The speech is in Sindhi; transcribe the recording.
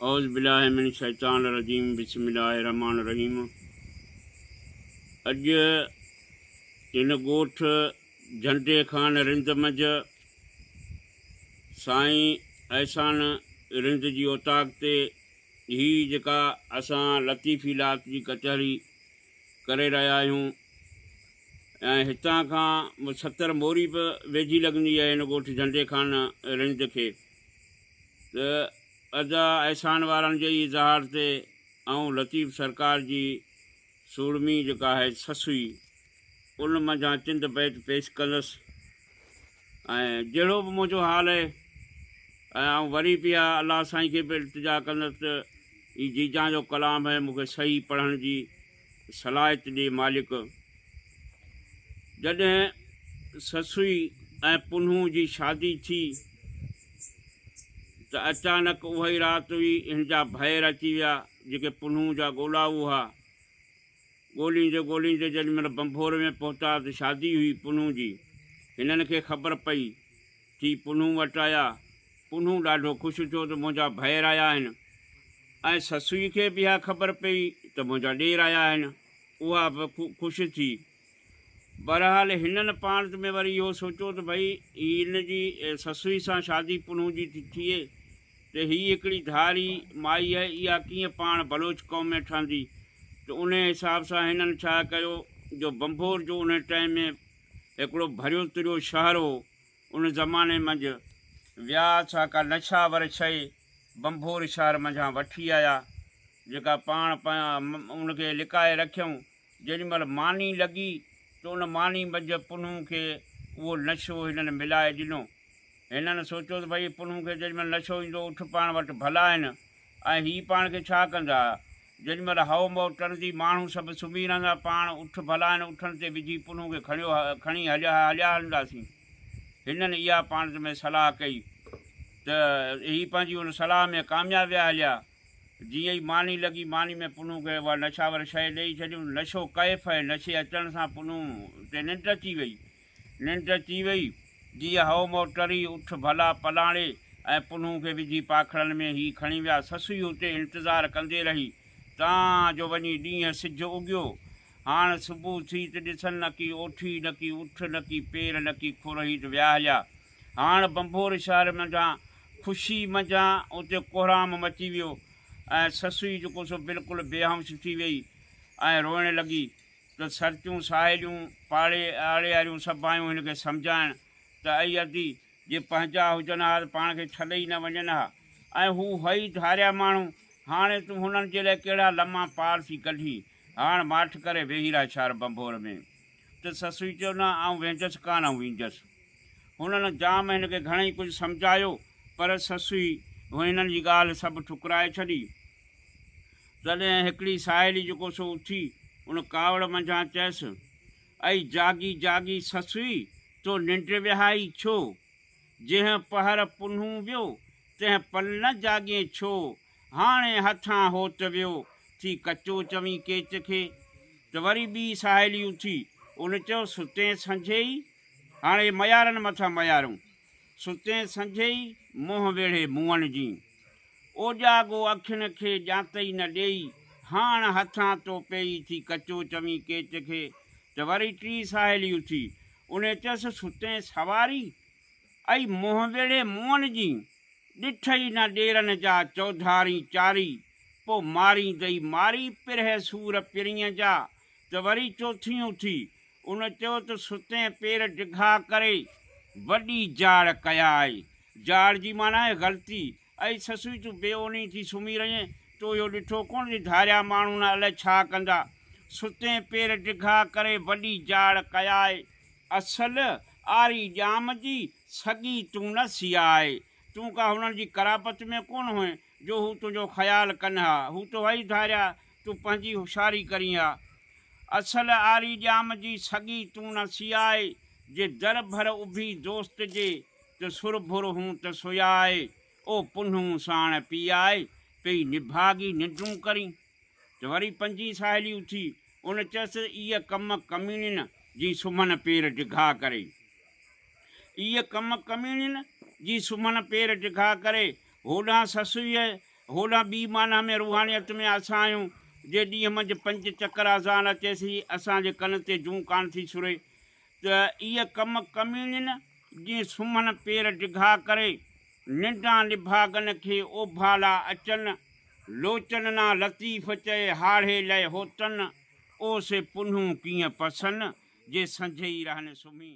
اعوذ بالله من الشيطان الرجيم بسم الله الرحمن الرحيم اڄ هن ڳوٺ جهنڊي خان رند منجهه سائين احسان رند جي اوطاق تي هي جيڪا اسان لطيفي لات جي ڪچهري ڪري رهيا آهيون ۽ هتان کان ستر موري به ويجهي لڳندي آهي هن ڳوٺ جهنڊي خان رند کي ته ادا احسان وارن جي ئي اظهار تي آئون لطيف سرڪار جي سورمي جيڪا آهي سسئي ان منجهان چند بيت پيش ڪندس ۽ جهڙو به منهنجو حال آهي ۽ آئون وري به اها الله سائين کي به التجا ڪندس ته هي جيجان جو ڪلام آهي مون کي صحيح پڙهڻ جي صلاحيت ڏي مالڪ. جڏهن سسئي ۽ پنهون جي شادي ٿي ته اچانڪ اها ئي رات هئي هن جا ڀائر اچي ويا جيڪي پنهون جا ڳولائو هئا. ڳوليندي ڳوليندي جيڏي مهل ڀنڀور ۾ پهتا ته شادي هئي پنهون جي. هنن کي خبر پئي ٿي پنهون وٽ آيا. پنهون ڏاڍو خوش ٿيو ته منهنجا ڀائر آيا آهن ۽ سسئي کي به اها خبر پئي ته منهنجا ڏير آيا آهن. اها به خوش ٿي. بهرحال هنن پاڻ ۾ وري اهو سوچيو ته ڀئي هن جي سسئي سان شادي پنهون جي ٿي ٿئي ته هي هڪڙي ڌاري مائي آهي اها ڪيئن پاڻ بلوچ قوم ۾ ٺهندي ته انهي حساب سان هنن ڇا ڪيو جو ڀنڀور جو انهي ٽائيم ۾ هڪڙو ڀريو تريو شهر هو ان زماني منجهه ويا سا ڪا نشا ور شيء ڀنڀور شهر منجهان وٺي آيا جيڪا پاڻ ان کي لڪائي رکيائون جيڏي مهل ماني لڳي ته ان ماني منجهه پنهون کي اهو نشو هنن ملائي ڏنو. هنن سوچيو ته ڀئي پنهون کي جيڏي مهل نشو ايندو اٺ پاڻ وٽ ڀلا آهن ۽ هي پاڻ کي ڇا ڪندا. جيڏي مهل هئو مئو ٽرندي ماڻهو سڀ سمهي رهندا پاڻ اٺ ڀلا آهن اٺن تي وجهي پنهون کي کڻيو کڻي هليا هليا هلنداسين. هنن اها پاڻ ۾ صلاح ڪئي ته هي پنهنجي ان صلاح ۾ ڪامياب ويا هليا. جيئن ئي ماني لڳي، ماني ۾ پنهون کي اها نشاور شيء ڏيئي ڇڏيم. نشو ڪيف ۽ نشي اچڻ سان پنهون تي ننڊ اچي وئي. ننڊ اچي وئي. جيئن هئو مئو ٽري، اٺ ڀلا پلاڻي ۽ پنهون کي وجهي پاکڙن ۾ هي کڻي ويا. سسئي اتي انتظار ڪندي رهي، تان جو وڃي ڏينهن سج اڳيو. هاڻ صبح ٿي ته ڏسن نڪي اوٺي، نڪي اٺ، نڪي پير، نڪي کر هي ته ويا هليا. هاڻ ڀنڀور شهر منجهان خوشي منجهان اتي ڪهرام مچي ويو ۽ سسئي جيڪو سو بلڪل بيهوش ٿي ويئي ۽ روئڻ لڳي ته سرتيون ساهيليون پاڙي آڙياريون سڀ آيون هن کي سمجهائڻ ته اي ادي جي پنهنجا هجن ها ته پاڻ کي ڇڏي ئي نه وڃن ها ۽ هو هئي ڌاريا ماڻهو هاڻي تون هنن جي لاء ڪهڙا لما پار ٿي ڪڍين هاڻ ماٺ ڪري ويهي رهه شهر ڀنڀور ۾. ته سسئي چيو نه آئون ويهندس ڪانه آئون ويندس. هنن جام هن کي گهڻئي ڪجهه سمجهايو، پر سسئي هنن جي ڳالهه سڀ ٺڪرائي ڇڏي. تڏهن هڪڙي ساهيلي جيڪو سو اٿي ان ڪاوڙ منجهان چيس، اي جاڳي جاڳي سسئي، تو ننڊ وهائي ڇو؟ جنهن پهر پنهون ويو، تنهن پل نه جاڳين ڇو؟ هاڻي هٿان هوت ويو، ٿي ڪچو چوين ڪيچ کي. ته وري ٻي ساهيلي اٿي، ان چيو، ستين سنجهي ئي؟ هاڻي ميارن مٿان ميارون. ستين سنجهي ئي، منهن ويڙهي مؤن جين. اوڄاڳو اکين کي ڄاتئي نه ڏيئي، هاڻ هٿان تو پيئي ٿي ڪچو چوين ڪيچ کي. ته وري ٽين ساهيلي اٿي، انهيء چيس، ستين سواري؟ اي منهن ويڙهي مؤن جين، ڏٺئي نه ڏيرن جا چوڌارين چاري، پوء ماريندئي ماري پرهه سور پرينء جا. ته وري چوٿين اٿي، ان چيو ته ستين پير ڊگها ڪري وڏي جاڙ ڪيائي. جاڙ جي معنيٰ آهي غلطي. اي سسئي تون بي اوني ٿي سمهي رهين، تو اهو ڏٺو ڪونه ته ڌاريا ماڻهو نه الائي ڇا ڪندا. ستين پير ڊگها ڪري وڏي جاڙ ڪيائي. اصل آري ڄام جي سڳي تون نه سيائي. تون ڪا هنن جي قرابت ۾ ڪونه هئين جو هو تنهنجو خيال ڪن ها. هو ته هئي ڌاريا، تون پنهنجي هوشياري ڪرين ها. اصل آري ڄام جي سڳي تون نه سيائي، جي در ڀر اڀي دوست جي، ته سر ڀر هون ته سيائي، او پنهون ساڻ پيائي، پئي نڀاڳي ننڊون ڪرين. ته وري پنجين ساهيلي اٿي، ان چيس ته ايء ڪم ڪميڻين، جي سمهن پير ڊگها ڪري. ايء ڪم ڪميڻين، جي سمهن پير ڊگها ڪري. هوڏانهن سسئيء هوڏانهن ٻي معنيٰ ۾ روحانيت ۾ اسان آهيون، جي ڏينهن منجهه پنج چڪر اذان اچي سي اسان جي ڪن تي جون ڪانه ٿي سري ته ايء ڪم ڪميڻين جي سمهن پير ڊگها ڪري، ننڊان نڀاڳن کي اوڀالا اچن، لوچن نا لطيف چئي هاڙهي لئه هوتن، او سي پنهون ڪيئن پسن، جي سنجهي رهن سمهي.